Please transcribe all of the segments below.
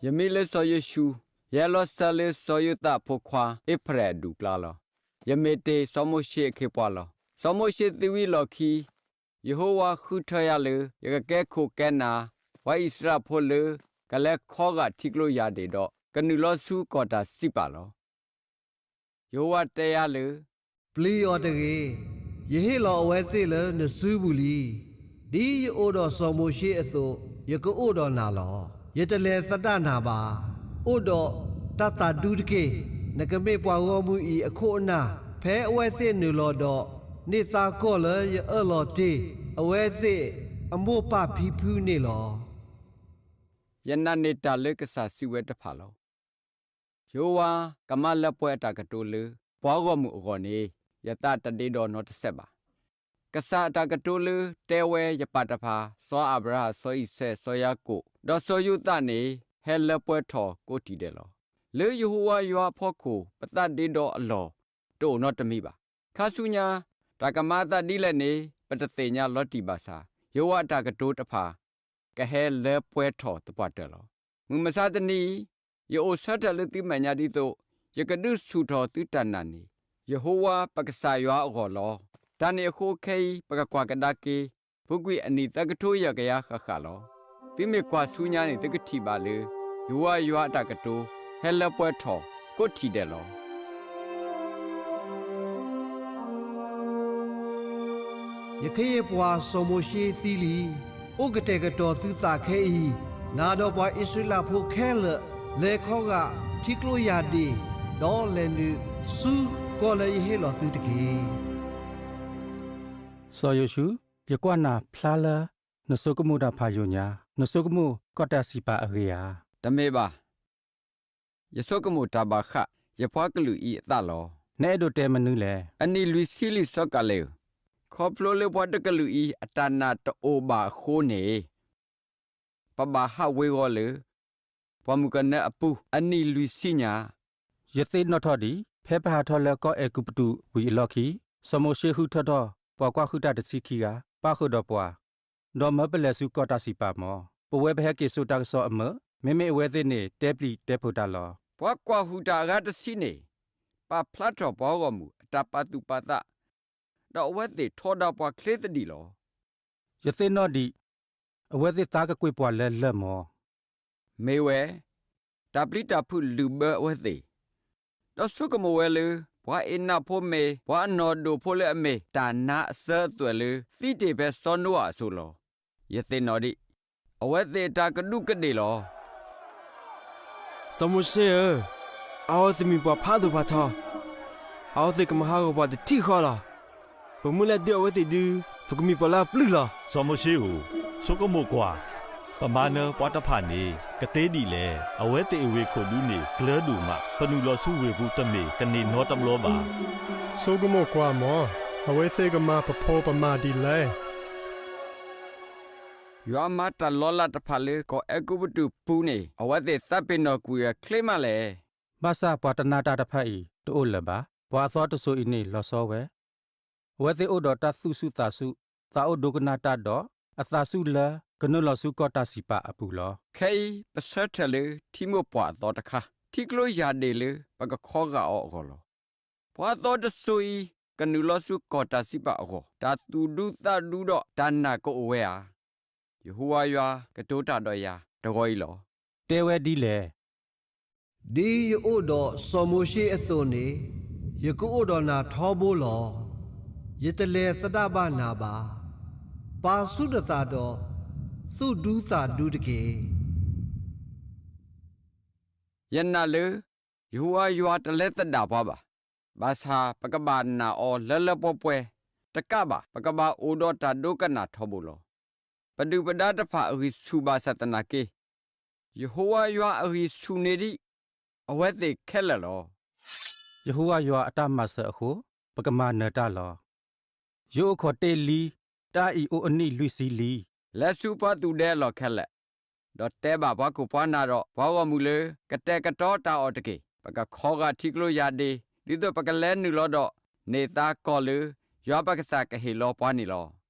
ယမံၤလၢစီၤယိၤၡူ, ယဟဲလီၤစၢၤလၢစီၤယိၤသးအဖိခွါ အ့ဖရဲၣ်အဒူၣ်အကျါလီၤ. ယမ့ၢ်တ့ၢ်စီၤမိၤၡ့အခ့အပှၤလီၤ. စီၤမိၤၡ့သံဝံၤအလီၢ်ခံ, ယဟိဝၤဃုထၢယၤလၢ ယကကဲခိၣ်ကဲနၢ် ပှၤအံၣ်စရ့လးဖိလၢ ကလဲၤခီဂာ်ထံကျိယၢ်ဒ့ၣ်ဒီး ကနုာ်လီၤဆူကီၢ်တၢ်စံးပာ်လီၤ. ယဟိဝၤတဲယၤလၢ ပျံၤအီၤတဂ့ၤ, ယဟ့ၣ်လီၤအဝဲသ့ၣ်လၢနစုပူၤလံ. ဒ်ယအိၣ်ဒီးစီၤမိၤၡ့အသိး ယကအိၣ်ဒီးနၤလီၤ. ယတလဲၤသဒၣ်နၤဘၣ်. အိၣ်ဒီးတၢ်သးဒူတက့ၢ်. နကမ့ၢ်ပှၤဂီၢ်မုၢ်အံၤအခိၣ်အနၢ်, ဖဲအဝဲသ့ၣ်နုာ်လီၤဒီး န့ၢ်သါကီၢ်လၢယအၢၣ်လီၤတ့ၢ် အဝဲသ့ၣ်အမိၢ်ပၢ်ဖံဖုန့ၣ်လီၤ. ယနာ်န့ၢ်တၢ်လၢကစၢ်စံးဝဲတဖၣ်လီၤ. ယဟိဝၤကမၤလၢပှဲၤအတၢ်ကတိၤလၢ ပှၤဂီၢ်မုၢ်အဂီၢ်န့ၣ် ယသးတဒ့ဒီနီတစဲးဘၣ်. ကစၢ်အတၢ်ကတိၤလၢတဲဝဲယပၢ်တဖၣ် စီၤအၤဘြၤဟၣ်, စီၤအံၤစဲး, စီၤယၤကိာ်, ဒီးစီၤယိၤသးန့ၣ် ဟဲလၢပှဲၤထီၣ်ကိးထံၣ်ဒဲးလီၤ. လၢယဟိဝၤယွၤအဖီခိၣ် ပသးဒ့ဒီအလီၢ် တအိၣ်နီတမံၤဘၣ်. ခါဆူညါ တၢ်ကမၤအသးဒ်လဲၣ်န့ၣ် ပတသ့ၣ်ညါလီၤတံၢ်ဘၣ်ဆၣ်, ယဟိဝၤအတၢ်ကတိၤတဖၣ် ကဟဲလၢပှဲၤထီၣ်သပှၢ်တၢၢ်လီၤ. မုၢ်မဆါတနံၤအံၤ ယအိၣ်ဆၢထၢၣ်လၢသုမဲာ်ညါဒ်သိး ယကဒုးဆူၣ်ထီၣ်သုတၢ်နာ်န့ၣ် ယဟိဝၤပကစၢ်ယွၤအဂီၢ်လီၤ. တၢ်န့ၣ်အဃိခဲအံၤ ပကကွၢ်ကဒါက့ၤ ပူၤကွံာ်အနံၣ်သၢကထိယဲၢ်ကယၤဃၣ်ဃၣ်လီၤ. သုမ့ၢ်ကွၢ်ဆူညါန့ၣ် သုကထံၣ်ဘၣ်လၢ ယဟိဝၤယွၤအတၢ်ကတိၤ ဟဲလၢပှဲၤထီၣ်ကိးထံၣ်ဒဲးလီၤ. ယခ့ယပှၤစီၤမိၤၡ့သံလံ. အိၣ်ကတဲာ်ကတီၤသုသးခဲအံၤ, နၤဒီးပှၤအံၣ်စရ့လးဖိခဲလၢာ် လဲၤခီဂာ်ထံကျိယၢ်ဒ့ၣ်, ဒီးလဲၤနုာ်ဆူကီၢ်လၢယဟ့ၣ်လီၤသုတက့ၢ်. စီၤယိၤၡူ, ယကွၢ်နၤဖျါလၢ နဆိကမိၣ်တၢ်ဖးယိာ်ညါ, နဆိကမိၣ်ကီၢ်တၢ်စံးပာ်အဂ့ၢ်ဧါ. တမ့ၢ်ဘၣ်. ယဆိကမိၣ်တၢ်ဘၣ်ဃး ယပှၤကလုာ်အံၤအသးလီၤ. နအဲၣ်ဒိးတဲမနုၤလဲၣ်. အနံၣ်လွံၢ်ဆံလံာ်စီၤကၤလ့းဧၢ, ခီဖျိလၢပှၤတကလုာ်အံၤ အတၢ်နာ်တအိၣ်ဘၣ်အဃိန့ၣ်, ပဘၣ်ဟးဝ့ၤဝီၤလၢ ပှၢ်မုၢ်ကနၢအပူၤ အနံၣ်လွံၢ်ဆံညါ. ယသ့ၣ်နီၣ်ထီၣ်ဒံး, ဖဲပဟးထီၣ်လၢကီၢ်အဲၤကူပတူးဝံၤအလီၢ်ခံ, စီၤမိၤၡ့ဃုထၢထီၣ် ပှၤကွၢ်ဟုၣ်တၢ်တဆံခံဂၤ, ပၣ်ဃုာ်ဒီးပှၤ, ဒီးမၢပလဲၤဆူကီၢ်တၢ်စံးပာ်မၢ်. ပဝဲပဟဲက့ၤစိာ်တၢ်ကစီၣ်အမၢာ်, မ့မ့ၢ်အဝဲသ့ၣ်န့ၣ် တဲပျံၤတဲဖုးတၢ်လီၤ. ပှၤကွၢ်ဟုၣ်တၢ်အဂၤတဆံန့ၣ် ပာ်ဖျါထီၣ်ပှၤဂီၢ်မုၢ်အတၢ်ပာ်သူၣ်ပာ်သး, ဒီးအဝဲသ့ၣ်ထီဒါပှၤချ့သဒံးလီၤ. ယသ့ၣ်နီၣ်ဒံး, အဝဲသ့ၣ်သါကကွံာ်ပှၤလၢလၢၢ်မၢ်. မ့ၢ်ဝဲ, တၢ်ပျံၤတၢ်ဖုးလုၣ်ဘၢအဝဲသ့ၣ်, ဒီးဆိကမိၣ်ဝဲလၢ ပှၤအ့နးဖိမ့ၢ်ပှၤအနီၢ်ဒိၣ်ဖိလၢအမ့ၢ်တၢ်နါအစၢအသွဲၣ်လၢ သံတ့ၢ်ဖဲစီၤနိအၤအစိၤလီၤ. ယသ့ၣ်နီၣ်ဒံး, အဝဲသ့ၣ်အတၢ်ကဒူးကဒ့ၣ်လီၤ. စီၤမိၤၡ့ဧၢ, အဝဲသ့ၣ်မ့ၢ်ပှၤဖးဒိၣ်ဖးထီ, အဝဲသ့ၣ်ကမၤဟးဂီၤပှၤတထံၣ်ဃီလီၤ. ပမ့ၢ်လဲၤဒုးအဝဲသ့ၣ်ဒုး, ပကမ့ၢ်ပှၤလၢအပျုၢ်လီၤ. စီၤမိၤၡ့ဧၢ, ဆိကမိၣ်ကွၢ်, ပမၤနၢၤပှၤတဖၣ်န့ၣ် ကသ့ဒ်လဲၣ်. အဝဲသ့ၣ်အဝ့ၢ်ခိၣ်ဒူန့ၣ်ကျၢၤဒိၣ်မး, ပနုာ်လီၤဆူဝ့ၢ်ပူၤတမ့ၢ်ကန့ၢ်နီတဘျီဘၣ်. ဆိကမိၣ်ကွၢ်မၢ်, အဝဲသ့ၣ်ကမၤပဖိပမၤဒ်လဲၣ်. ယွၤမၤတၢ်လီၤလးတဖၣ်လၢကီၢ်အဲၤကူပတူးပူၤန့ၣ် အဝဲသ့ၣ်သးပ့ၤနီၣ်ကွံာ်အီၤချ့မးလဲၣ်. ဘၣ်ဆၣ်ပှၤတနါတၢ်တဖၣ်အံၤတအိၣ်လၢၤဘၣ်. ပှၤအသီတစိၤအံၤန့ၣ်လီၤဆီဝဲ, အဝဲသ့ၣ်အိၣ်ဒီးတၢ်သူၣ်ဆူၣ်သးဆူၣ်, သးအိၣ်ဒိကနၣ်တၢ်ဒီး အသးဆူၣ်လၢကနုာ်လီၤဆူကီၢ်တၢ်စံးပာ်အပူၤလီၤ. ခဲအံၤပဆၢထၢၣ်လၢထံမိၢ်ပှၢ်အသီတခါ, ထံကျိယၢ်ဒ့ၣ်လၢပကခီဂာ်အီၤအဂီၢ်လီၤ. ပှၤအသီတစိၤအံၤ ကနုာ်လီၤဆူကီၢ်တၢ်စံးပာ်အဂီၢ်, တၢ်သူၣ်ဒူသးဒူဒီးတၢ်နာ်ကအိၣ်ဝဲဧါ. ယဟိဝၤယွၤကတိၤတၢ်ဒီးယၤတဂီၤအံၤလီၤ. တဲဝဲဒ်လဲၣ်. ဒ်ယအိၣ်ဒီးစီၤမိၤၡ့အသိးန့ၣ်, ယကအိၣ်ဒီးနၤထီဘိလီၤ. ယတလဲၤသဒၣ်ဘၣ်နၤဘၣ်. ပာ်ဆူၣ်နသးဒီးသူၣ်ဒူသးဒူတက့ၢ်. ယနာ်လၢ ယဟိဝၤယွၤတလဲၤသဒၣ်ပှၤဘၣ်. ဘၣ်ဆၣ်ပကဘၣ်နာ်အီၤလၢလၢပှဲၤပှဲၤတကးဘၣ်, ပကဘၣ်အိၣ်ဒီးတၢ်ဒိကနၣ်ထီဘိလီၤ. ပဒုၣ်ပဒါတဖၣ်အဂံၢ်ဆူၣ်ဘၣ်ဆၣ်သနာ်က့, ယဟိဝၤယွၤအဂံၢ်ဆူၣ်န့ၢ်ဒံးအဝဲသ့ၣ်ခဲလၢာ်လီၤ. ယဟိဝၤယွၤအတၢ်မၤစၢၤအဃိ, ပကမၤနၢၤတၢ်လီၤ. ယအိၣ်ခိးတ့ၢ်လံ, တၢ်အံၤအိၣ်အနံၣ်လွံၢ်ဆံလံ. လဲၤဆူပှၤသူၣ်ဒဲအလီၢ်ခဲလၢာ်, ဒီးတဲဘၣ်ပှၤခိၣ်ပှၤနၢ်ဒီးပှၤဂီၢ်မုၢ်လၢ ကတဲာ်ကတီၤတၢ်အီၣ်တက့ၢ်. ပကခီဂာ်ထံကျိယၢ်ဒ့ၣ်, ဒ်သိးပကလဲၤနုာ်လီၤဒီး န့ၢ်သါကီၢ်လၢ ယွၤပကစၢ်ကဟ့ၣ်လီၤပှၤန့ၣ်လီၤ.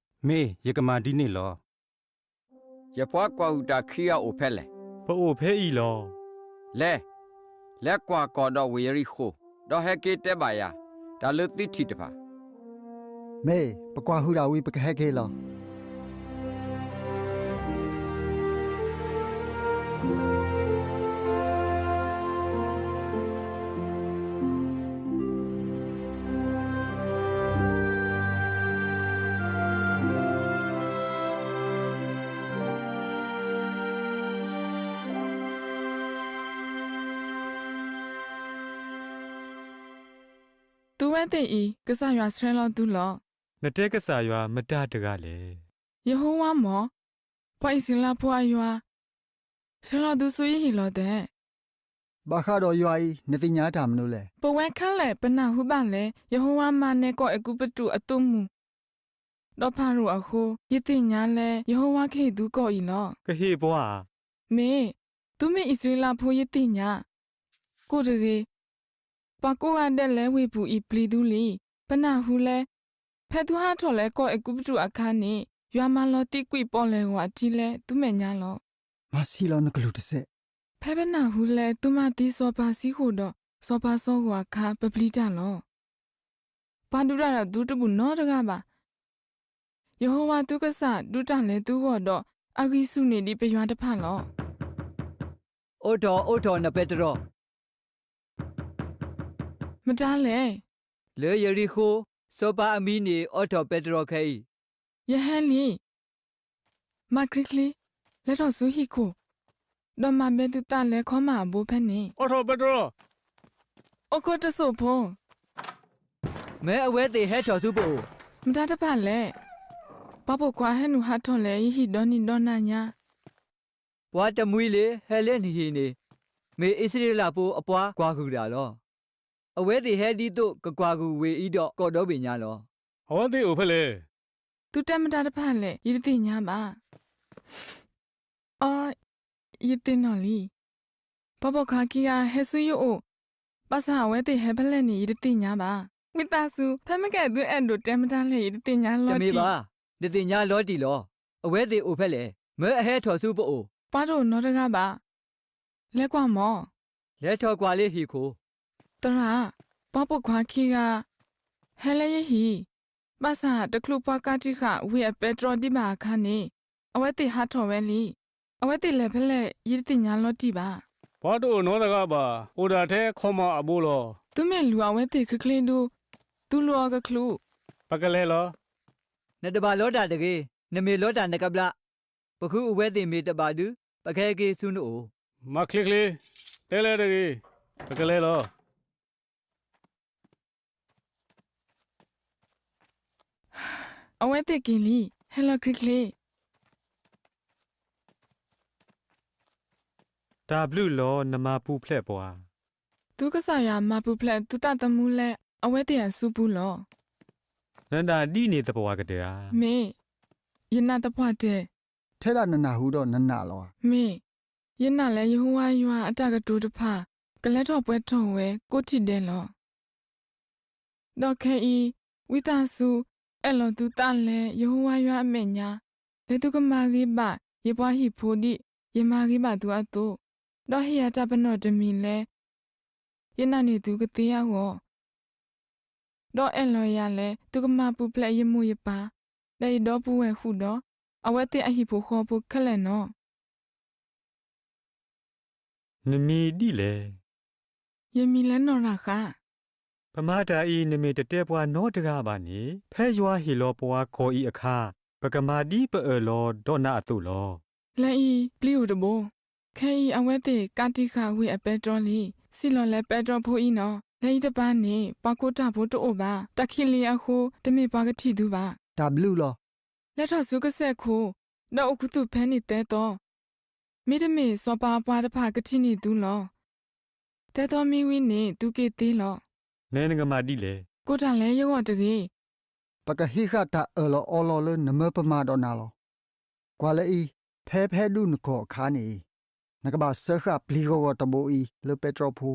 မ့ၢ်ယကမၤဒ်န့ၣ်လီၤ. ယပှၤကွၢ်ဟုၣ်တၢ်ခံဂၤအိၣ်ဖဲလဲၣ်. ပအိၣ်ဖဲအံၤလီၤ. လဲၤ, လဲၤကွၢ်ကီၢ်ဒီးဝ့ၢ်ယရံၣ်ဃိၣ်, ဒီးဟဲက့ၤတဲဘၣ်ယၤ တၢ်လၢသုထံၣ်တဖၣ်. မ့ၢ်, ပကွၢ်ဟုၣ်တၢ်ဝံၤ ပကဟဲက့ၤလီၤ. သုဝဲသ့ၣ်အံၤ ကစၢ်ယွၤဆှၢလီၤသုလီၤ. နတဲကစၢ်ယွၤမတၤတဂၤလဲၣ်. ယဟိဝၤမၢ်, ပှၤအံၣ်စရ့လးဖိအယွၤ, ဆှၢလီၤသုဆူယဟံၣ်လီၤတဲာ်. ဘၣ်ဃးဒီးယွၤအံၤ နသ့ၣ်ညါတၢ်မနုၤလဲၣ်. ပဝဲခဲလၢာ်ပနၢ်ဟူဘၣ်လၢ ယဟိဝၤမၤနၢၤကီၢ်အဲၤကူပတူးအသုးမုၢ် ဒီးဖၤရိၤအဃိ, ယသ့ၣ်ညါလၢယဟိဝၤကဟ့ၣ်သုကီၢ်အံၤလီၤ. ကဟ့ၣ်ပှၤဧါ. မ့ၢ်, သုမ့ၢ်အံၣ်စရ့လးဖိယသ့ၣ်ညါ, ကိၣ်တဂ့ၤ, ပှၤကိးဂၤဒဲးလၢဝ့ၢ်ပူၤအံၤပျံၤသုလံ. ပနၢ်ဟူလၢ ဖဲသုဟးထီၣ်လၢကီၢ်အဲၤကူပတူးအခါန့ၣ် ယွၤမၤလီၤတံာ်ကွံာ်ပီၣ်လဲၣ်ဂီၤအထံလၢသုမဲာ်ညါလီၤ. မၤဆံးလီၤနကလုၢ်တစဲး. ဖဲပနၢ်ဟူလၢသုမၤသံစီၤပၤစံဃိၣ်ဒီးစီၤပၤစီဂီၤအခါ ပပျံၤတၢ်လီၤ. ပှၤဒုးတၢ်ဒီးသုတဘူၣ်နီတဂၤဘၣ်. ယဟိဝၤသုကစၢ်ဒုးတၢ်လၢသုဂီၢ်ဒီး အဂံၢ်ဆူၣ်န့ၢ်ဒံးပယွၤတဖၣ်လီၤ. အိးထီၣ်အိးထီၣ်နပဲတြီ. မတၤလဲၣ်. လၢယရံၣ်ဃိၣ်, စီၤပၤအမံၤန့ၣ်အိးထီၣ်ပဲတြီခဲအံၤ. ယဟဲလံ. မၤချ့ချ့, လဲၤထီၣ်ဆူဟံၣ်ခိၣ်, ဒီးမၤဘဲသုသးလၢခီမၤအဘိဖဲန့ၣ်. အိးထီၣ်ပဲတြီ. အိၣ်ခိးတစိၢ်ဖိ. မၢအဝဲသ့ၣ်ဟဲထီၣ်ဆူပအိၣ်. မတၤတဖၣ်လဲၣ်. ပှၤပိာ်ခွါဟဲနုာ်ဟးထီၣ်လၢယဟံၣ်ဒီနံၤဒီနၤညါ. ပှၤတမှံၤလၢဟဲလၢနဟံၣ်န့ၣ် မ့ၢ်အံၣ်စရ့လးဖိအပှၤကွၢ်ဟုၣ်တၢ်လီၤ. အဝဲသ့ၣ်ဟဲဒ်သိးကကွၢ်ဟုၣ်ဝ့ၢ်အံၤဒီးကီၢ်ဒီဘ့ၣ်ညါလီၤ. အဝဲသ့ၣ်အိၣ်ဖဲလဲၣ်. သုတဲမတၤတဖၣ်လဲၣ် ယတသ့ၣ်ညါဘၣ်. အီ, ယသ့ၣ်နီၣ်လံ. ပှၤပိာ်ခွါခံဂၤဟဲဆူယအိၣ်, ဘၣ်ဆၣ်အဝဲသ့ၣ်ဟဲဖဲလဲၣ်န့ၣ် ယတသ့ၣ်ညါဘၣ်. ဝံသးစူၤ, ဖဲမ့ၢ်ကဲသုအဲၣ်ဒိးတဲမတၤလဲၣ် ယတသ့ၣ်ညါလီၤတံၢ်. တမ့ၢ်ဘၣ်, နသ့ၣ်ညါလီၤတံၢ်လီၤ. အဝဲသ့ၣ်အိၣ်ဖဲလဲၣ်. မၢအဟဲထီၣ်ဆူပအိၣ်. ပှၤတအိၣ်နီတဂၤဘၣ်. လဲၤကွၢ်မၢ်. လဲၤထီၣ်ကွၢ်လၢဟံၣ်ခိၣ်. သရၣ်, ပှၤပိာ်ခွါခံဂၤ ဟဲလၢယဟံၣ်, ဘၣ်ဆၣ်တချုးပှၤကးတံာ်ဃာ်ဝ့ၢ်အပဲတြီဒံးဘၣ်အခါန့ၣ်, အဝဲသ့ၣ်ဟးထီၣ်ဝဲလံ. အဝဲသ့ၣ်လဲၤဖဲလဲၣ် ယတသ့ၣ်ညါလီၤတံၢ်ဘၣ်. ပှၤတအိၣ်နီတဂၤဘၣ်. အိၣ်ဒၣ်ထဲခီမၤအဘိလီၤ. သုမ့ၢ်လူၤအဝဲသ့ၣ်ချ့ချ့ဒု, သုလူၤအီၤကချုး. ပကလဲၤလီၤ. နတဘၣ်လီတၢ်တဂ့ၤ. နမ့ၢ်လီတၢ်နကဘျး. ပဃုအဝဲသ့ၣ်မ့ၢ်တဘၣ်ဒု, ပကဟဲက့ၤဆူနအိၣ်. မၤချ့ချ့, တဲလဲၣ်တဂ့ၤ. ပကလဲၤလီၤ. အဝဲသ့ၣ်က့ၤလံ, ဟဲလီၤချ့ချ့. တၢ်ဘျုးလီၤနမၤပူၤဖျဲးပှၤ. သုကစၢ်ယွၤမၤပူၤဖျဲးသုသးသမူလၢ အဝဲသ့ၣ်အစုပူၤလီၤ. နနာ်ဒ်န့ၣ်သပှၢ်ကတၢၢ်ဧါ. မ့ၢ်, ယနာ်သပှၢ်တၢၢ်. ထဲဒၣ်နနၢ်ဟူဒီးနနာ်လီၤဧါ. မ့ၢ်, ယနာ်လၢယဟိဝၤယွၤအတၢ်ကတိၤတဖၣ် ကလဲၤထီၣ်ပှဲၤထီၣ်ဝဲကိးထံၣ်ဒဲးလီၤ. ဒီးခဲအံၤ, ဝံသးစူၤ, အဲၣ်လီၤသုသးလၢယဟိဝၤယွၤအမဲာ်ညါ, လၢသုကမၤဂ့ၤဘၣ်ယပှၤဟံၣ်ဖိဒ်ယမၤဂ့ၤဘၣ်သုအသိး, ဒီးဟ့ၣ်ယၤတၢ်ပနီၣ်တမံၤလၢ ယနာ်န့ၢ်သုကသ့အဂီၢ်, ဒီးအဲၣ်လီၤယၤလၢသုကမၤပူၤဖျဲးယမိၢ်ယပၢ်, ဒီးယဒီပုၢ်ဝဲၢ်ဃုာ်ဒီး အဝဲသ့ၣ်အဟံၣ်ဖိဃီဖိခဲလၢာ်နီၤ. နမံၤဒ်လဲၣ်. ယမံၤလၢနီၢ်ရၤဃး. ပမၤတၢ်အံၤ နမ့ၢ်တတဲပှၤနီတဂၤဘၣ်န့ၣ်, ဖဲယွၤဟ့ၣ်လီၤပှၤကီၢ်အံၤအခါ, ပကမၤဒ်ပအၢၣ်လီၤဒီးနၤအသိးလီၤ. လၢအံၤပျံၤအိၣ်တဘိ. ခဲအံၤအဝဲသ့ၣ်ကးတံာ်ဃာ်ဝ့ၢ်အပဲတြီလံ. စံၣ်လီၤလၢပဲတြီဖိအံၤနီၤ. လၢအံၤတပၤန့ၣ် ပှၤကိးတၢ်ဖိတအိၣ်ဘၣ်. တၢ်ခံးလံအဃိ တမ့ၢ်ပှၤကထံၣ်သုဘၣ်. တၢ်ဘျုးလီၤ. လဲၤထီၣ်ဆူကစၢၢ်ခိၣ်, ဒီးအိၣ်ခူသူၣ်ဖဲန့ၣ်သၢသီ, မ့တမ့ၢ်စီၤပၤအပှၤတဖၣ်ကထံၣ်န့ၢ်သုလီၤ. သၢသီမ့ၢ်ဝံၤန့ၣ် သုက့ၤသ့လီၤ. နဲနကမၤဒ်လဲၣ်. ကိးတၢ်လၢယဂီၢ်တဂ့ၤ. ပကဟံးဃာ်တၢ်အၢၣ်လီၤအီလီၤလၢနမၢပမၤဒီးနၤလီၤ. ကွၢ်လၢအံၤ, ဖဲပဟဲဒုးနကီၢ်အခါန့ၣ်, နကဘၣ်စၢဃာ်ပျံၤဂီၤဂီၤတဘိအံၤလၢပဲတြီဖိ,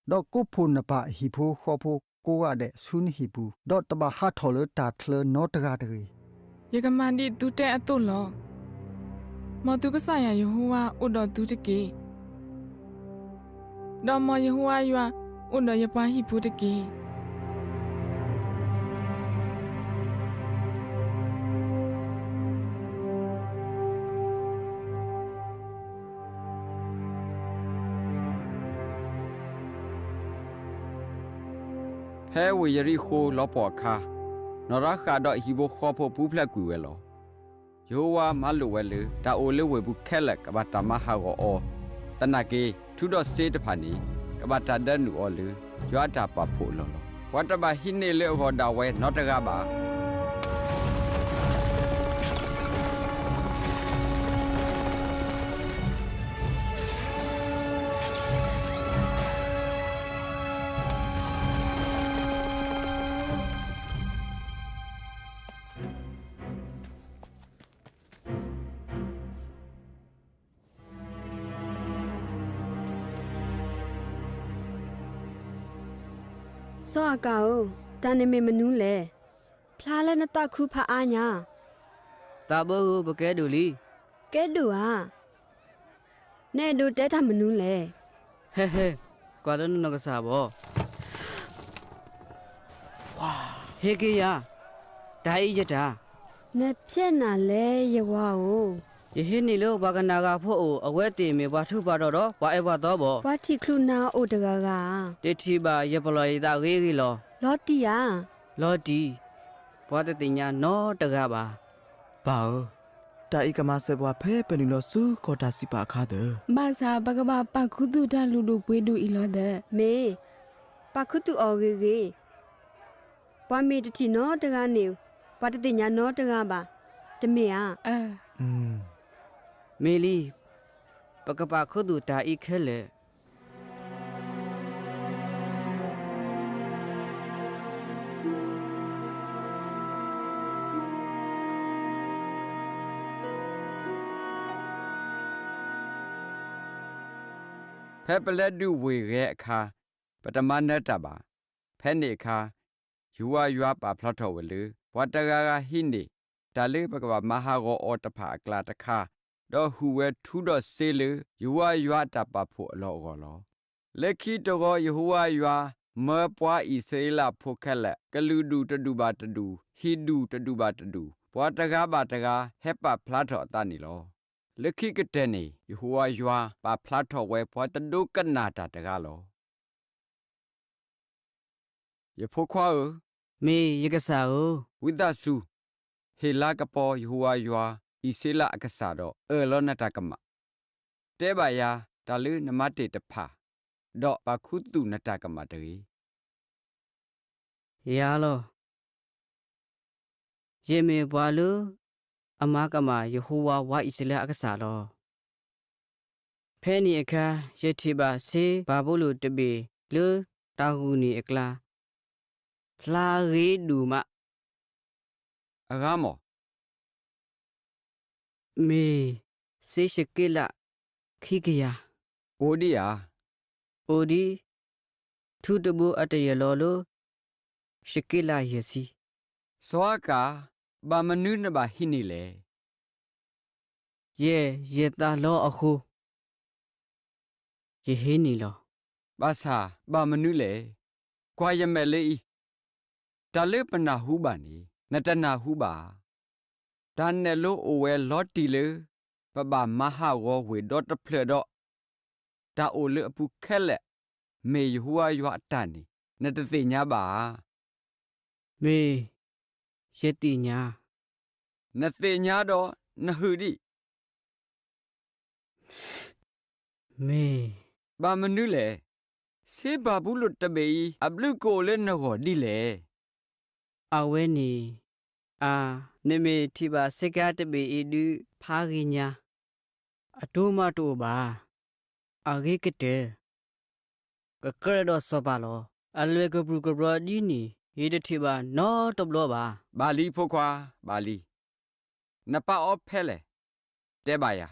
ဒီးကိးဖှိၣ်နပၢ်အဟံၣ်ဖိဃီဖိကိးဂၤဒဲးဆူနဟံၣ်ပူၤ, ဒီးတဘၣ်ဟးထီၣ်လၢတၢ်ချၢနီတဂၤတဂ့ၤ. ယကမၤဒ်သုတဲအသိးလီၤ. မ်သုကစၢ်ယွၤယဟိဝၤအိၣ်ဒီးသုတက့ၢ်. ဒီးမ်ယဟိဝၤယွၤ အိၣ်ဒီးယပှၤဟံၣ်ဖိတက့ၢ်. ဖဲဝ့ၢ်ယရံၣ်ဃိၤလီၤပှီၢ်အခါ, နီၢ်ရဃၤဒီးအဟံၣ်ဖိဃီဖိပူၤဖျဲးကွံာ်ဝဲလီၤ. ယဟိဝၤမၤလိာ်ဝဲလၢ တၢ်အိၣ်လၢဝ့ၢ်ပူၤခဲလၢာ်ကဘၣ်တၢ်မၤဟးဂီၤအီၤ, သနာ်က့ ထူဒီးစ့တဖၣ်န့ၣ် ကဘၣ်တၢ်ဒၢနုာ်အီၤလၢ ယွၤအတၢ်ပာ်ဖှိၣ်အလီၢ်လီၤ. ပှၤတဘၣ်ဟံးန့ၢ်လၢအဂီၢ်ဒၣ်ဝဲနီတဂၤဘၣ်. စီၤအၤကၣ်ဧၢ, တၢ်န့ၣ်မ့ၢ်မနုၤလဲၣ်. ဖျါလၢနသးခုဖးအါညါ. သးဘၢဧၢ, ပကဲဒိၣ်လံ. ကဲဒိၣ်ဧါ. နအဲၣ်ဒိးတဲတၢ်မနုၤလဲၣ်. ဟဲဟဲ, ကွၢ်လၢနနီၢ်ကစၢ်ဘၣ်. ဟ့ၣ်က့ၤယၤ, တၢ်အံၤယတၢ်. နဖျဲးနၤလဲၣ် ယဝၤဧၢ. ယဟံးန့ၢ်လၢပှၤကနၣ်ဂၤဖိအအိၣ်, အဝဲသ့ၣ်မ့ၢ်ပှၤထူးပှၤတီၤဒီးပှၤအဲၣ်ပှၤသီဘၣ်. ပှၤထံၣ်ချုးနၤအိၣ်တဂၤဂၤဧါ. တထံၣ်ဘၣ်, ယပလီၢ်ယသးဂ့ၤဂ့ၤလီၤ. လီၤတံၢ်ဧါ. လီၤတံၢ်, ပှၤတသ့ၣ်ညါနီတဂၤဘၣ်. ပၢ်ဧၢ, တၢ်အံၤကမၤစၢၤပှၤဖဲပနုာ်လီၤဆူကီၢ်တၢ်စံးပာ်အခါသၢၣ်. ဘၣ်ဆၣ်ပကဘၣ်ပာ်ခူသူၣ်တၢ်လုၢ်ဒိၣ်ပှ့ၤဒိၣ်အံၤလီၤသၢၣ်. မ့ၢ်, ပာ်ခူသူၣ်အီၤဂ့ၤဂ့ၤ. ပှၤမ့ၢ်တထံၣ်နီတဂၤန့ၣ်, ပှၤတသ့ၣ်ညါနီတဂၤဘၣ်, တမ့ၢ်ဧါ. မ့ၢ်လံ, ပကပာ်ခူသူၣ်တၢ်အံၤခဲလၢာ်. ဖဲပလဲၤဒုးဝ့ၢ်ဂဲၤအခါ, ပတမၤနၢၤတၢ်ဘၣ်. ဖဲန့ၣ်အခါ, ယဟိဝၤယွၤပာ်ဖျါထီၣ်ဝဲလၢ ပှၤတဂၤဂၤဟံးန့ၢ် တၢ်လၢပကဘၣ်မၤဟးဂီၤအီၤတဖၣ်အကျါတခါ, ဒီးဟူးဝဲထူဒီးစ့လၢ ယဟိဝၤယွၤအတၢ်ပာ်ဖှိၣ်အလီၢ်အဂီၢ်လီၤ. လၢခံတဂီၤ ယဟိဝၤယွၤ မၢပှၤအံၣ်စရ့လးဖိခဲလၢာ် ကလုာ်ဒူၣ်တဒူၣ်ဘၣ်တဒူၣ်, ဟံၣ်ဒူၣ်တဒူၣ်ဘၣ်တဒူၣ်, ပှၤတဂၤဘၣ်တဂၤ ဟဲပာ်ဖျါထီၣ်အသးန့ၣ်လီၤ. လၢခံကတၢၢ်န့ၣ် ယဟိဝၤယွၤပာ်ဖျါထီၣ်ဝဲ ပှၤတဒိကနၣ်တၢ်တဂၤလီၤ. ယဖိခွါဧၢ, မ့ၢ်ယကစၢ်ဧၢ, ဝံသးစူၤ, ဟ့ၣ်လၤကပီၤယဟိဝၤယွၤ အံၣ်စရ့လးအကစၢ်ဒီး အၢၣ်လီၤနတၢ်ကမၣ်, တဲဘၣ်ယၤတၢ်လၢနမၤတ့ၢ်တဖၣ်, ဒီးပာ်ခူသူၣ်နတၢ်ကမၣ်တဂ့ၤ. ယၤလီၤ. ယမ့ၢ်ပှၤလၢအမၤကမၣ် ယဟိဝၤဝၤအံၣ်စရ့လးအကစၢ်လီၤ. ဖဲန့ၣ်အခါ ယထံၣ်ဘၣ်စ့ဘၤဘူလိၣ်တဘ့ၣ်လၢတၢ်ဂုာ်န့ၢ်အကျါ, ဖျါဂ့ၤဒိၣ်မး. အဂၤမ့ၢ် မ့ၢ်စ့ၡက့လးခံကယၤ, အိၣ်ဒံးဧါ. အိၣ်ဒံး, ထူတဘိအတယၢၢ်လီၤလၢ ၡက့လးယဲၢ်ဆံ. စီၤအၤကၣ်, ဘၣ်မနုၤနဘၣ်ဟံးန့ၢ်လဲၣ်. ယဲၢ်ယသးလီအဃိ ယဟံးန့ၢ်လီၤ. ဘၣ်ဆၣ်ဘၣ်မနုၤလဲၣ်. ကွၢ်ယမဲာ်လၢအံၤ, တၢ်လၢပနၢ်ဟူဘၣ်န့ၣ် နတနၢ်ဟူဘၣ်ဧါ. တၢ်နဲၣ်လိအိၣ်ဝဲလီၤတံၢ်လၢ ပဘၣ်မၤဟးဂီၤဝ့ၢ်ဒီတဖျၢၣ်ဒီး တၢ်အိၣ်လၢအပူၤခဲလၢာ် မ့ၢ်ယဟိဝၤယွၤအတၢ်န့ၣ် နတသ့ၣ်ညါဘၣ်ဧါ. မ့ၢ်ယသ့ၣ်ညါ. နသ့ၣ်ညါဒီးနဟုၣ်ဒံး. မ့ၢ်. ဘၣ်မနုၤလဲၣ်. စ့ဘၤဘူလိၣ်တဘ့ၣ်အံၤ အဘျုးကအိၣ်လၢနဂီၢ်ဒ်လဲၣ်. အဝဲန့ၣ်ဧါ. နမ့ၢ်ထံၣ်ဘၣ်စ့ကၤတဘ့ၣ်အံၤဒုးဖးဂ့ၤညါ, အတိၤမးတအိၣ်ဘၣ်. အဂ့ၤကတၢၢ် ကကြၢးဒီးစီၤပၤလီၤ. အလွဲၢ်ကပြုၢ်ကပြီၤဒ်န့ၣ် ယတထံၣ်ဘၣ်နီတဘျီဘၣ်. ဘၣ်လံဖိခွါ, ဘၣ်လံ. နပာ်အီၤဖဲလဲၣ်. တဲဘၣ်ယၤ.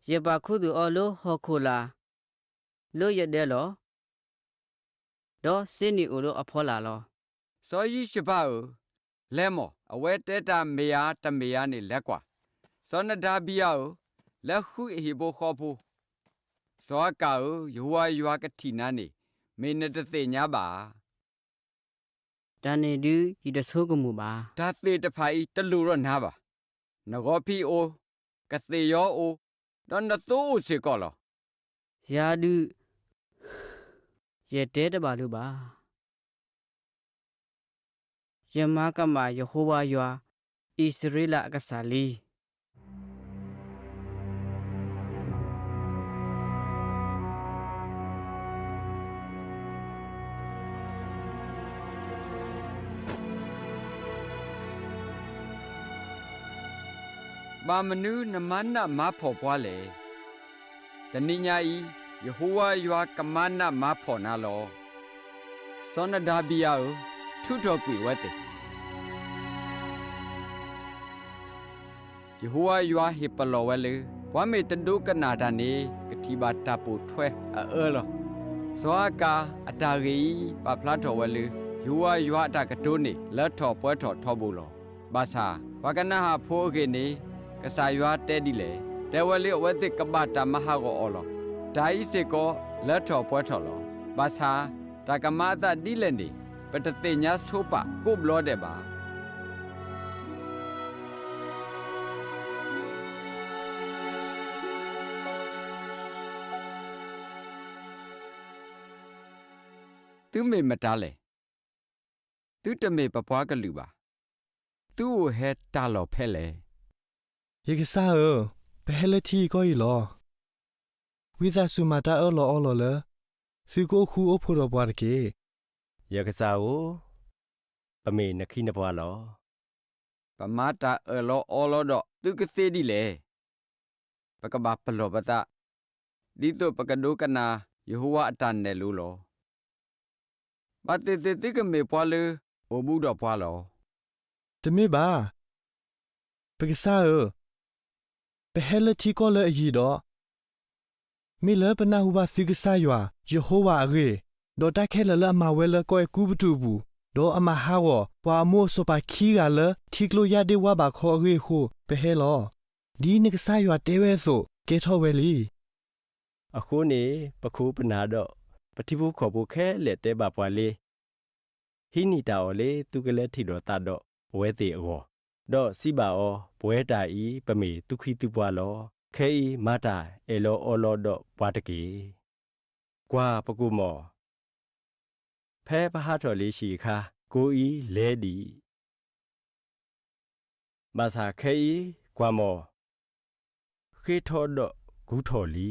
ယပာ်ခူသူၣ်အီၤလၢဟီၣ်ခိၣ်လာ် လၢယဒၢးလီၤ. ဒီးစ့န့ၣ်အိၣ်လၢအဖီလာ်လီၤ. စီၤယံၡဘၤဧၢ, လဲၤမီၢ်, အဝဲတဲတၢ်မ့ၢ်ဧါတမ့ၢ်ဧါန့ၣ် လဲၤကွၢ်. စီၤနဒၤဘံယၤဧၢ, လဲၤဃုအဟံၣ်ဖိဃီဖိ. စီၤအၤကၣ်ဧၢ, ယဟိဝၤယွၤကထံၣ်နၤန့ၣ် မ့ၢ်နတသ့ၣ်ညါဘၣ်ဧါ. တၢ်န့ၣ်ဒုးယတဆိကမိၣ်ဘၣ်. တၢ်သ့ၣ်တဖၣ်အံၤတလိၣ်ဒီးနၤဘၣ်. နဂီၤဖံးအိၣ်, ကသ့ၣ်ယီၤအိၣ်, ဒီးနသိအိၣ်စ့ၢ်ကီးလီၤ. ယၤဒုး ယတဲတဘၣ်လၢၤဘၣ်. ယမၤကမၣ်ယဟိဝၤယွၤ, အံၣ်စရ့လးအကစၢ်လံ. ဘၣ်မနုၤနမၤနးမၤဖှီၣ်ပှၤလဲၣ်. တနံၤညါအံၤ ယဟိဝၤယွၤကမၤနးမၤဖှီၣ်နၤလီၤ. စီၤနဒၤဘံယၤဧၢ, ထုးထီၣ်ကွံာ်အဝဲသ့ၣ်. ယဟိဝၤယွၤဟ့ၣ်ပလီၢ်ဝဲလၢ ပှၤမ့ၢ်တဒိကနၣ်တၢ်န့ၣ် ကထံၣ်ဘၣ်တၢ်ပိာ်ထွဲအအၢလီၤ. စီၤအၤကၣ်အတၢ်ဂ့ၢ်အံၤ ပာ်ဖျါထီၣ်ဝဲလၢ ယဟိဝၤယွၤအတၢ်ကတိၤန့ၣ် လၢထီၣ်ပှဲၤထီၣ်ထီဘိလီၤ. ဘၣ်ဆၣ် ပှၤကနၤဧၣ်ဖိအဂ့ၢ်န့ၣ် ကစၢ်ယွၤတဲဒ်လဲၣ်. တဲဝဲလၢအဝဲသ့ၣ်ကဘၣ်တၢ်မၤဟးဂီၤအီၤလီၤ. တၢ်အံၤစ့ၢ်ကီးလၢထီၣ်ပှဲၤထီၣ်လီၤ. ဘၣ်ဆၣ် တၢ်ကမၤအသးဒ်လဲၣ်န့ၣ် ပတသ့ၣ်ညါဆိပာ်ကိးဘျီဒဲးဘၣ်. သုမ့ၢ်မတၤလဲၣ်. သုတမ့ၢ်ပပှၤကလုာ်ဘၣ်. သုအိၣ်ဟဲတၢ်လီၢ်ဖဲလဲၣ်. ယကစၢ်ဧၢ, ပဟဲလၢထံကီၢ်အံၤလီၤ. ဝံသးစူၤမၤတၢ်အၢၣ်လီၤအီလီၤလၢ သုကအိၣ်ဃူအိၣ်ဖိးဒီးပှၤတက့ၢ်. ယကစၢ်ဧၢ, ပမ့ၢ်နခ့နပှၤလီၤ. ပမၤတၢ်အၢၣ်လီၤအီလီၤဒီးသုကသ့ဒ်လဲၣ်. ပကဘၣ်ပလီၢ်ပသး, ဒ်သိးပကဒိကနၣ်ယဟိဝၤအတၢ်နဲၣ်လိၤလီၤ. ဘၣ်သ့ၣ်သ့ၣ်သုကမ့ၢ်ပှၤလၢအိၣ်ဘူးဒီးပှၤလီၤ. တမ့ၢ်ဘၣ်. ပကစၢ်ဧၢ, ပဟဲလၢထံကီၢ်လၢအယံၤဒီး မ့ၢ်လၢပနၢ်ဟူဘၣ်သုကစၢ်ယွၤ ယဟိဝၤအဂ့ၢ်, ဒီးတၢ်ခဲလၢာ်လၢအမၤဝဲလၢကီၢ်အဲၤကူပတူးအပူၤ, ဒီးအမၤဟးဂီၤပှၤအမိၢ်အစီၤပၤခံဂၤလၢထံကျိယၢ်ဒ့ၣ်ဝါဘးခီအဂ့ၢ်အဃိ ပဟဲလီၤ. ဒ်နကစၢ်ယွၤတဲဝဲအသိး ကဲထီၣ်ဝဲလံ. အဃိန့ၣ် ပခိၣ်ပနၢ်ဒီးပထံဖိကီၢ်ဖိခဲလၢာ်တဲဘၣ်ပှၤလၢ ဟံးန့ၢ်တၢ်အီၣ်လၢသုကလဲၤထံၣ်လိာ်သးဒီးအဝဲသ့ၣ်အဂီၢ်, ဒီးစံးဘၣ်အီၤ, ပဝဲတၢ်အံၤ ပမ့ၢ်သုခ့သုပှၤလီၤ. ခဲအံၤမၤတၢ်အၢၣ်လီၤအီလီၤဒီးပှၤတက့ၢ်. ကွၢ်ပကအိၣ်မီၢ်, ဖဲပဟးထီၣ်လံၤဆံးအခါ ကိးအံၤလဲၤဒံး ဘၣ်ဆၣ်ခဲအံၤကွၢ်မီၢ်, ဃ့ထီၣ်ဒီးကူထီၣ်လံ.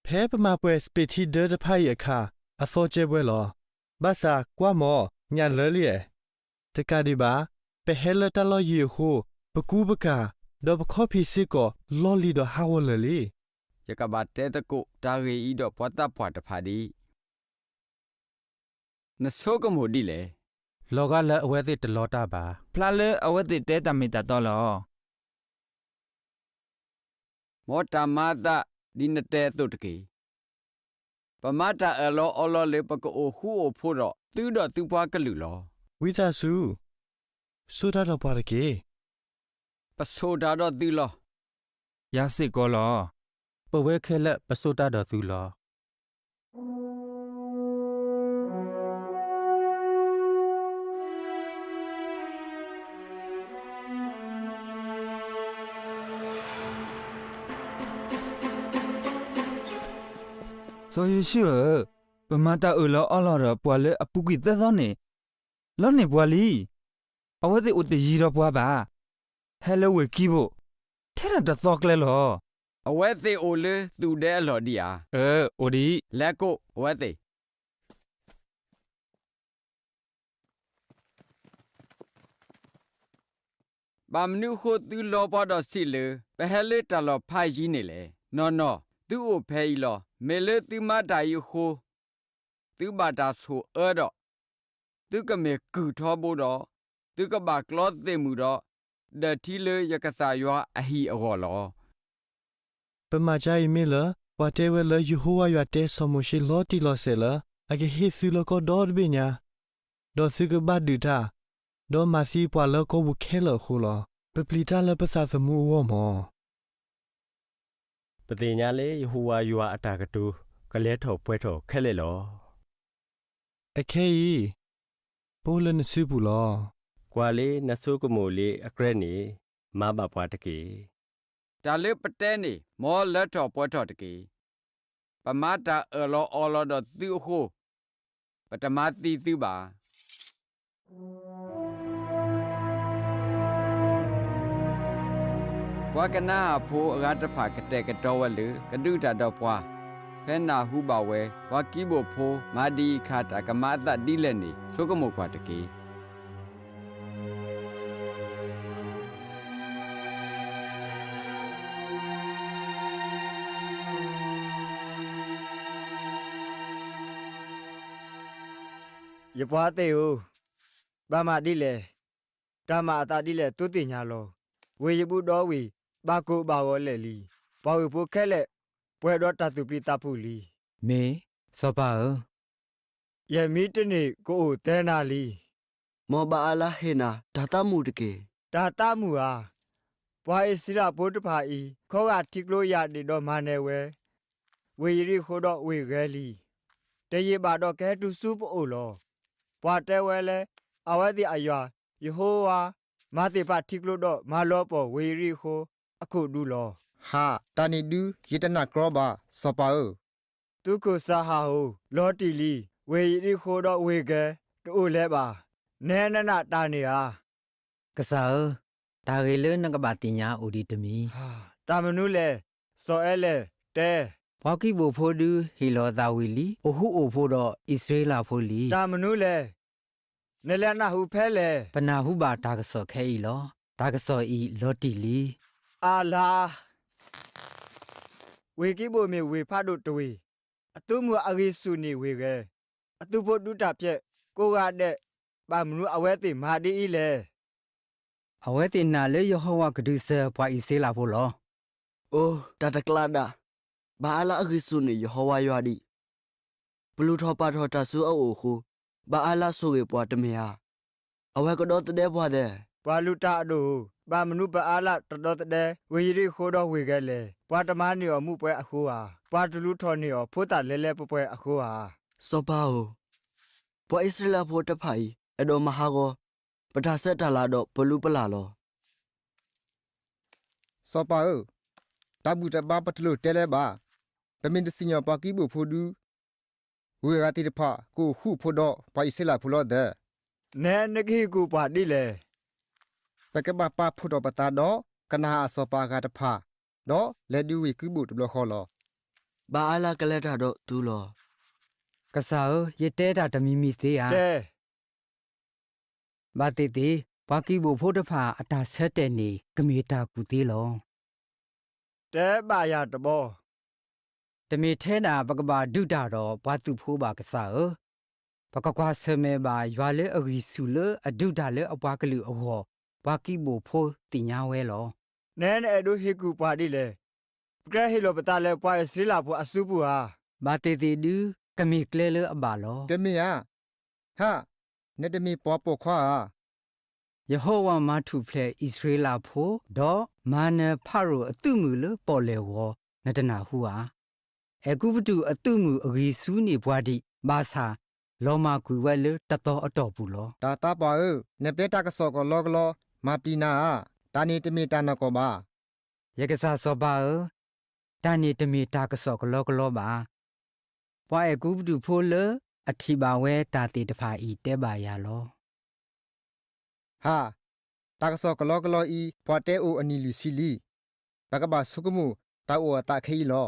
ဖဲပမၤပှဲၤစပံးထံဒၢတဖၣ်အံၤအခါ အသီကဲဘှဲလီၤ. ဘၣ်ဆၣ်ကွၢ်မီၢ်, ညၣ်လၢလံ. တကးဒံးဘၣ်, ပဟဲလၢတၢ်လီၢ်ယံၤအဃိ, ပကူပကၤ, ဒီးပခီၣ်ဖံးစ့ၢ်ကီးလီၢ်လံၤဒီးဟးဂီၤလၢာ်လံ. ယကဘၣ်တဲသကိးတၢ်ဂ့ၢ်အံၤဒီးပှၤသးပှၢ်တဖၣ်ဒံး. နဆိကမိၣ်ဒ်လဲၣ်. လီၤဂာ်လၢအဝဲသ့ၣ်တလီတၢ်ဘၣ်. ဖျါလၢအဝဲသ့ၣ်တဲတၢ်မ့ၢ်တၢ်တီလီၤ. မ်တၢ်မၤအသးဒ်နတဲအသိးတက့ၢ်. ပမၤတၢ်အၢၣ်လီၤအီလီၤလၢပကအိၣ်ဃူအိၣ်ဖိးဒီးသုဒီးသုပှၤကလုာ်လီၤ. ဝံသးစူၤ, ဆိၣ်တၢ်ဒီးပှၤတက့ၢ်. ပဆိၣ်တၢ်ဒီးသုလီၤ. ယၤစ့ၢ်ကီးလီၤ. ပဝဲခဲလၢာ်ပဆိၣ်တၢ်ဒီးသုလီၤ. စီၤယိၤၡူဧၢ, ပမၤတၢ်အၢၣ်လီၤအီလီၤဒီးပှၤလၢအပူၤကွံာ်သၢသီန့ၣ်, လီန့ၢ်ပှၤလံ. အဝဲသ့ၣ်အိၣ်တယံၤဒီးပှၤဘၣ်. ဟဲလၢဝ့ၢ်ကံးဘိၣ်, ထဲဒၣ်တသီကျဲလီၤ. အဝဲသ့ၣ်အိၣ်လၢသူၣ်ဒဲအလီၢ်ဒံးဧါ. အၢ, အိၣ်ဒံး. လဲၤကိးအဝဲသ့ၣ်. ဘၣ်မနုၤအဃိသုလီပှၤဒီးစံးလၢ ပဟဲလၢတၢ်လီၢ်ဖးယံၤန့ၣ်လဲၣ်. နီၢ်နီၢ်, သုအိၣ်ဖဲအံၤလီၤ. မ့ၢ်လၢသုမၤတၢ်အံၤအဃိ သုဘၣ်တၢ်ဆိၣ်အၢဒီး သုကမ့ၢ်ကုၢ်ထီဘိဒီး သုကဘၣ်ကျီသ့ၣ်မုၢ်ဒီး ဒၢးထံလၢယကစၢ်ယွၤအဟံၣ်အဂီၢ်လီၤ. ပမၤကါအံၤမ့ၢ်လၢ ပှၤတဲဝဲလၢယဟိဝၤယွၤတဲစီၤမိၤၡ့လီၤတံၢ်လီၤဆဲးလၢ အကဟ့ၣ်သုလီၢ်ကီၢ်ဒီတဘ့ၣ်ညါ, ဒီးသုကဘၣ်ဒုးတၢ်, ဒီးမၤသံပှၤလၢကီၢ်ပူၤခဲလၢာ်အဃိလီၤ. ပပျံၤတၢ်လၢပသးသမူအဂီၢ်မီၢ်. ပသ့ၣ်ညါလၢယဟိဝၤယွၤအတၢ်ကတိၤ ကလဲၤထီၣ်ပှဲၤထီၣ်ခဲလၢာ်လီၤ. အခဲအံၤ ပအိၣ်လၢနစုပူၤလီၤ. ကွၢ်လၢနဆိကမိၣ်လၢအကြၢးန့ၣ် မၤဘၣ်ပှၤတက့ၢ်. တၢ်လၢပတဲန့ၣ် မ်လၢထီၣ်ပှဲၤထီၣ်တက့ၢ်. ပမၤတၢ်အၢၣ်လီၤအီလီၤဒီးသုအဃိ, ပတမၤသံသုဘၣ်. ပှၤကနၤအၣ်ဖိအဂၤတဖၣ်ကတဲာ်ကတီၤဝဲလၢ ကဒုးတၢ်ဒီးပှၤ, ဖဲနၢ်ဟူဘၣ်ဝဲ ပှၤကံးဘိၣ်ဖိမၤဒ်အံၤအခါ တၢ်ကမၤအသးဒ်လဲၣ်န့ၣ် ဆိကမိၣ်ကွၢ်တက့ၢ်. ယပှၤသ့ၣ်ဧၢ, ဘၣ်မၤဒ်လဲၣ်, တၢ်မၤအသးဒ်လဲၣ် သုသ့ၣ်ညါလီၤ. ဝ့ၢ်ယဘူၣ်ဒီဝ့ၢ် ဘၣ်ကိၢ်ဘၣ်ဂီၤလဲၣ်လံ. ပှၤဂ့ၢ်ဖိခဲလၢာ် ပှဲၤဒီးတၢ်သူၣ်ပျံၤသးဖုးလံ. မ့ၢ်, စီၤပၤဧၢ, ယမံတန့ၢ်ကအိၣ်သၢနၤလံ. မ်ဘၤအါလါဟ့ၣ်နၤတၢ်သးမုာ်တက့ၢ်. တၢ်သးမုာ်ဧါ. ပှၤအံၣ်စရ့လးဖိတဖၣ်အံၤ ခီဂာ်ထံကျိယၢ်ဒံးဒီးမၤနၢၤဝဲ ဝ့ၢ်ယရံၣ်ဃိဒီးဝ့ၢ်ဂဲၤလံ. တယံာ်ဘၣ်ဒီးကဟဲတုၤဆူပအိၣ်လီၤ. ပှၤတဲဝဲလၢ အဝဲသ့ၣ်အယွၤ ယဟိဝၤ မၤသ့ၣ်ဖးထံကျိဒီးမၤလီၤပှီၢ်ဝ့ၢ်ယရံၣ်ဃိအခိၣ်ဒူလီၤ. ဟး, တၢ်န့ၣ်ဒုး ယတနာ်ကြီဘၣ်, စီၤပၤဧၢ. သုးခိၣ်စီၤဧၤဧၢ, လီၤတံၢ်လံ. ဝ့ၢ်ယရံၣ်ဃိဒီးဝ့ၢ်ဂဲၤ တအိၣ်လၢၤဘၣ်. နနနာ်တၢ်န့ၣ်ဧါ. ကစၢ်ဧၢ, တၢ်ဂ့ၢ်လၢနကဘၣ်သ့ၣ်ညါအိၣ်ဒံးတမံၤ. တၢ်မနုၤလဲၣ်, စီၤအဲလဲၣ်, တဲ. ပှၤကံးဘိၣ်ဖိဒုးဟ့ၣ်လီၤသးဝံၤလံ, အိၣ်ဟူးအိၣ်ဖိးဒီးအံၣ်စရ့လးဖိလံ. တၢ်မနုၤလဲၣ်, နလဲၤနၢ်ဟူဖဲလဲၣ်. ပနၢ်ဟူဘၣ်တၢ်ကစီၣ်ခဲအံၤလီၤ. တၢ်ကစီၣ်အံၤလီၤတံၢ်လံ. အလၤ ဝ့ၢ်ကံးဘိၣ်မ့ၢ်ဝ့ၢ်ဖးဒိၣ်တဝ့ၢ်, အသုးမုၢ်အဂံၢ်ဆူၣ်န့ၢ်ဝ့ၢ်ဂဲၤ, အသုးဖိဒုးတၢ်ဖျဲးကိးဂၤဒဲး, ဘၣ်မနုၤအဝဲသ့ၣ်မၤဒ်အံၤလဲၣ်. အဝဲသ့ၣ်နာ်လၢယဟိဝၤကဒုးစၢၤပှၤအံၣ်စရ့လးဖိလီၤ. အိ, တၢ်တကျါဒၣ်, ဘၤအါလါအဂံၢ်ဆူၣ်န့ၢ်ယဟိဝၤယွၤဒံး. ပလူၤထီၣ်ပာ်ထီၣ်တၢ်ဆူအအိၣ်အဃိ, ဘၤအါလါဆိၣ်ဂ့ၤပှၤတမ့ၢ်ဧါ. အဝဲကဒီသဒၢပှၤသ့. ပှၤလုၢ်တၢ်အဒိၣ်ဧၢ, ဘၣ်မနုၤဘၤအါလါတဒီသဒၢဝ့ၢ်ယရံၣ်ဃိဒီးဝ့ၢ်ဂဲၤလဲၣ်. ပှၤတမၤန့ၢ်အီၤမူးပွဲအဃိဧါ. ပှၤတလူၤထီၣ်န့ၢ်အီၤဖိသၣ်လဲလဲပှဲၤပှဲၤအဃိဧါ. စီၤပၤဧၢ, ပှၤအံၣ်စရ့လးဖိတဖၣ်အံၤ အဲၣ်ဒိးမၤဟးဂီၤ ပတၢ်ဆၢတၢ်လၤဒီးပလူပလၢ်လီၤ. စီၤပၤဧၢ, တၢ်ဘူၣ်တၢ်ဘါပတလိၣ်တဲလၢၤဘၣ်. ပမ့ၢ်တစံၣ်ညီၣ်ပှၤကံးဘိၣ်ဖိဒုး, ဝ့ၢ်အဂၤသ့ၣ်တဖၣ်ကအိၣ်ဃူအိၣ်ဖိးဒီးပှၤအံၣ်စရ့လးဖိလီၤသ့. နနကဟ့ၣ်ကူၣ်ပှၤဒ်လဲၣ်. ပကဘၣ်ပာ်ဖှိၣ်ထီၣ်ပသးဒီးကနၤအၣ်အစီၤပၤအဂၤတဖၣ်, ဒီးလဲၤဒုးဝ့ၢ်ကံးဘိၣ်တဘျီဃီလီၤ. ဘၤအါလါကလဲၤတၢ်ဒီးသုလီၤ. ကစၢ်ဧၢ, ယတဲတၢ်တမံၤမံၤသ့ဧါ. တဲ ဘၣ်သ့ၣ်သ့ၣ်, ပှၤကံးဘိၣ်ဖိတဖၣ်အတၢ်ဆၢတဲာ်န့ၣ် ကမ့ၢ်တၢ်ကူၣ်သ့လီၤ. တဲဘၣ်ယၤတဘျီ. တမ့ၢ်ထဲဒၣ်ပကဘၣ်ဒုးတၢ်ဒီးပှၤသုးဖိဘၣ်, ကစၢ်ဧၢ, ပကကွၢ်ဆၢၣ်မဲာ်ဘၣ်ယွၤလၢအဂံၢ်ဆူၣ်လၢအဒုးတၢ်လၢအပှၤကလုာ်အဂီၢ်, ပှၤကံးဘိၣ်ဖိသ့ၣ်ညါဝဲလီၤ. နနအဲၣ်ဒိးဟ့ၣ်ကူၣ်ပှၤဒ်လဲၣ်. ပကြၢးဟ့ၣ်လီၤပသးလၢပှၤအံၣ်စရ့လးဖိအစုပူၤဧါ. ဘၣ်သ့ၣ်သ့ၣ်ဒုး ကမ့ၢ်ကျဲလၢအဘၣ်လီၤ. တမ့ၢ်ဧါ. ဟး, နတမ့ၢ်ပှၤပိာ်ခွါဧါ. ယဟိဝၤမၤထူၣ်ဖျဲးအံၣ်စရ့လးဖိ, ဒီးမၤနၢၤဖၤရိၤအသုးမုၢ်လၢပီၣ်လဲၣ်ဂီၤ, နတနၢ်ဟူဧါ. အဲၤကူပတူးအသုးမုၢ်အဂံၢ်ဆူၣ်န့ၢ်ပှၤဒံး, ဘၣ်ဆၣ်လီၤမၢ်ကွံာ်ဝဲလၢတသီအတီၢ်ပူၤလီၤ. တၢ်သးပှၢ်ဧၢ, နတဲတၢ်ကစီၣ်ကလီကလီ, မၤပျံၤနၤဧါ. တၢ်န့ၣ်တမ့ၢ်တၢ်နီၢ်ကီၢ်ဘၣ်. ယကစၢ်စီၤပၤဧၢ, တၢ်န့ၣ်တမ့ၢ်တၢ်ကစီၣ်ကလီကလီဘၣ်. ပှၤအဲၤကူပတူးဖိလၢအထံၣ်ဘၣ်ဝဲတၢ်သ့ၣ်တဖၣ်အံၤတဲဘၣ်ယၤလီၤ. ဟး, တၢ်ကစီၣ်ကလီကလီအံၤ ပှၤတဲအိၣ်အနံၣ်လွံၢ်ဆံလံ. ပကဘၣ်ဆိကမိၣ်တၢ်အိၣ်အသးခဲအံၤလီၤ.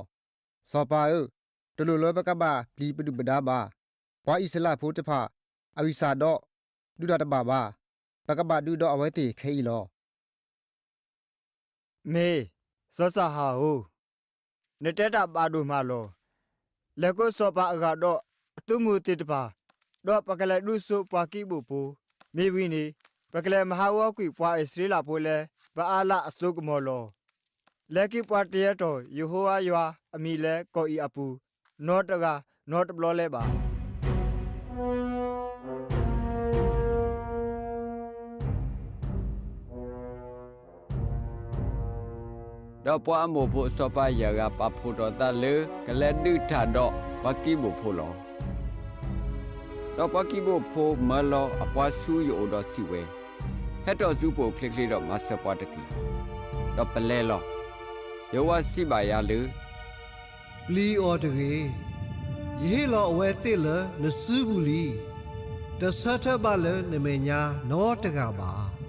စီၤပၤဧၢ, တလိၣ်လၢပကဘၣ်ပျံၤပဒုၣ်ပဒါဘၣ်. ပှၤအံၣ်စရ့လးဖိတဖၣ် အဂံၢ်စၢ်ဒီး ဒုးတၢ်တဘၣ်ဘၣ်. ပကဘၣ်ဒုးဒီးအဝဲသ့ၣ်ခဲအံၤလီၤ. မ့ၢ်, စီၤစီၤဟၣ်ဧၢ, နတဲတၢ်ဘၣ်ဒိၣ်မးလီၤ. လဲၤကိးစီၤပၤအဂၤဒီးအသုးမုၢ်သ့ၣ်တဖၣ်, ဒီးပကလဲၤဒုးစိပှၤကံးဘိၣ်ဖိ, မ့ၢ်ဝံၤန့ၣ် ပကလဲၤမၤဟးဂီၤကွံာ်ပှၤအံၣ်စရ့လးဖိလၢ ဘၤအါလါအစိကမီၤလီၤ. လၢခံပှၤတယၢၤထီၣ်ယဟိဝၤယွၤအမံၤလၢကီၢ်အံၤအပူၤ နီတဂၤနီတဘျီလၢၤဘၣ်. ဒီးပှၤအမိၣ်ဖိအစီၤပၤယဲၢ်ဂၤ ပာ်ဖှိၣ်ထီၣ်သးလၢ ကလဲၤဒုးတၢ်ဒီးပှၤကံးဘိၣ်ဖိလီၤ. ဒီးပှၤကံးဘိၣ်ဖိမၢလီၤအပှၤဆူယအိၣ်ဒီးစံးဝဲ, ဟဲထီၣ်ဆူပအိၣ်ချ့ချ့ဒီး မၤစၢၤပှၤတက့ၢ်, ဒီးပလဲၤလီၤ. ယဟိဝၤစံးဘၣ်ယၤလၢ ပျံၤအီၤတဂ့ၤ. ယဟ့ၣ်လီၤအဝဲသ့ၣ်လၢနစုပူၤလံ. တဆၢထၢၣ်ဘၣ်လၢနမဲာ်ညါနီတဂၤဘၣ်.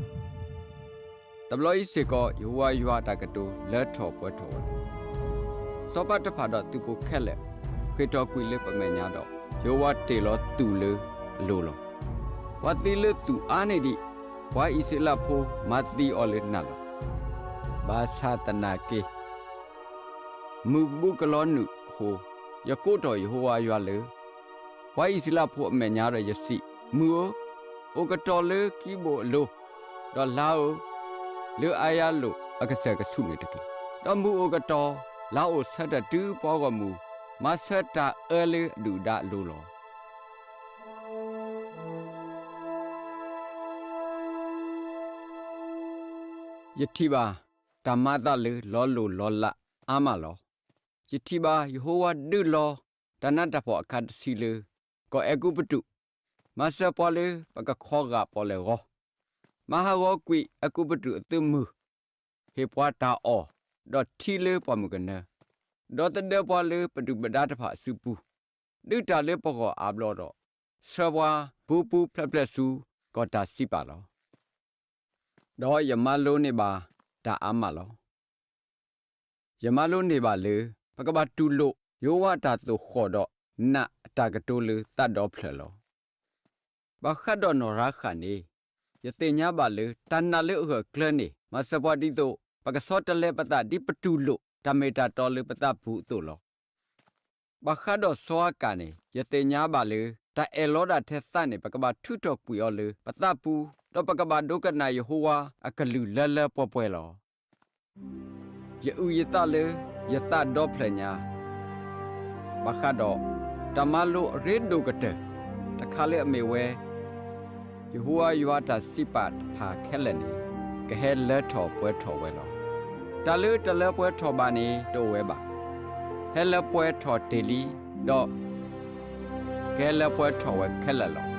တဘျီအံၤစ့ၢ်ကီး ယဟိဝၤယွၤအတၢ်ကတိၤလၢထီၣ်ပှဲၤထီၣ်ဝဲလီၤ. စီၤပၤတဖၣ်ဒီးသုးဖိခဲလၢာ် ဃ့ၢ်ထီၣ်ကွံာ်လၢပမဲာ်ညါဒီး ယဟိဝၤတ့ၢ်လီၤသုးလၢအလိၤလီၤ. ပှၤသံလၢသုးအါန့ၢ်ဒံး, ပှၤအံၣ်စရ့လးဖိမၤသံအီၤလၢနးလီၤ. ဘၣ်ဆၣ်သနာ်က့ မုၢ်ဘူးကလီနုာ်အဃိ, ယကိးထီၣ်ယဟိဝၤယွၤလၢ ပှၤအံၣ်စရ့လးဖိအမဲာ်ညါဒီးယစံး, မုၢ်ဧၢ, အိၣ်ကတီၤလၢကံးဘိၣ်အလိၤ, ဒီးလါဧၢ, လၢအါယၤလိာ်အကစၢၢ်ကဆူၣ်န့ၣ်တက့ၢ်. ဒီးမုၢ်အိၣ်ကတီၤ, လါအိၣ်ဆၢထၢၣ်တုၤပှၤဂီၢ်မုၢ် မၤဆၢတၢ်အၢလၢအဒုၣ်အဒါအလိၤလီၤ. ယထံၣ်ဘၣ်တၢ်မၤအသးလၢလီၤလိၢ်လီၤလးအါမးလီၤ. ယထံၣ်ဘၣ်ယဟိဝၤဒုးလီၤတၢ်နးတၢ်ဖှီၣ်အခါတဆံလၢ ကီၢ်အဲၤကူပတူး, မၤစၢၤပှၤလၢပကခီဂာ်ပီၣ်လဲၣ်ဂီၤ, မၤဟးဂီၤကွံာ်အဲၤကူပတူးအသုးမုၢ်, ဟ့ၣ်ပှၤတၢ်အီၣ်, ဒီးထံလၢပှၢ်မုၢ်ကနၢ, ဒီသဒၢပှၤလၢပဒုၣ်ပဒါတဖၣ်အစုပူၤ, ဒုးတၢ်လၢပဂီၢ်အါဘျီဒီး, ဆှၢပှၤပူၤပူၤဖျဲးဖျဲးဆူကီၢ်တၢ်စံးပာ်လီၤ. ဒီးယမၤလိန့ၢ်ဘၣ်တၢ်အါမးလီၤ. ယမၤလိန့ၢ်ဘၣ်လၢ ပကဘၣ်တူၢ်လိာ်ယဟိဝၤအတၢ်သိၣ်ဃီၣ်ဒီးနာ်အတၢ်ကတိၤလၢသးဒီဖျၢၣ်လီၤ. ဘၣ်ဃးဒီးနီၢ်ရၤဃၣ်န့ၣ်, ယသ့ၣ်ညါဘၣ်လၢတၢ်နာ်လၢအဂၢၢ်အကျၢၤန့ၣ် မၤစၢၤပှၤဒ်သိး ပကဆီတလဲပသးဒ်ပတူၢ်လိာ်တၢ်မ့ၢ်တၢ်တီလၢပသးပူၤအသိးလီၤ. ဘၣ်ဃးဒီးစီၤအၤကၣ်န့ၣ်, ယသ့ၣ်ညါဘၣ်လၢ တၢ်အဲၣ်လီၤဒၣ်ထဲသးန့ၣ် ပကဘၣ်ထုးထီၣ်ကွံာ်အီၤလၢပသးပူၤ, ဒီးပကဘၣ်ဒိကနၣ်ယဟိဝၤအကလုၢ်လၢလၢပှဲၤပှဲၤလီၤ. ယအုၣ်ယသးလၢယသးဒီဖျၢၣ်ညါ ဘၣ်ဃးဒီးတၢ်မၤလိအရ့ဒိၣ်ကတၢၢ် တခါလၢအမ့ၢ်ဝဲ ယဟိဝၤယွၤအတၢ်စံးပာ်တဖၣ်ခဲလၢာ်န့ၣ် ကဟဲလၢထီၣ်ပှဲၤထီၣ်ဝဲလီၤ. တၢ်လၢတလၢပှဲၤထီၣ်ဘၣ်န့ၣ်တအိၣ်ဝဲဘၣ်. ဟဲလၢပှဲၤထီၣ်တ့ၢ်လံ, ဒီးကဟဲလၢပှဲၤထီၣ်ဝဲခဲလၢာ်လီၤ.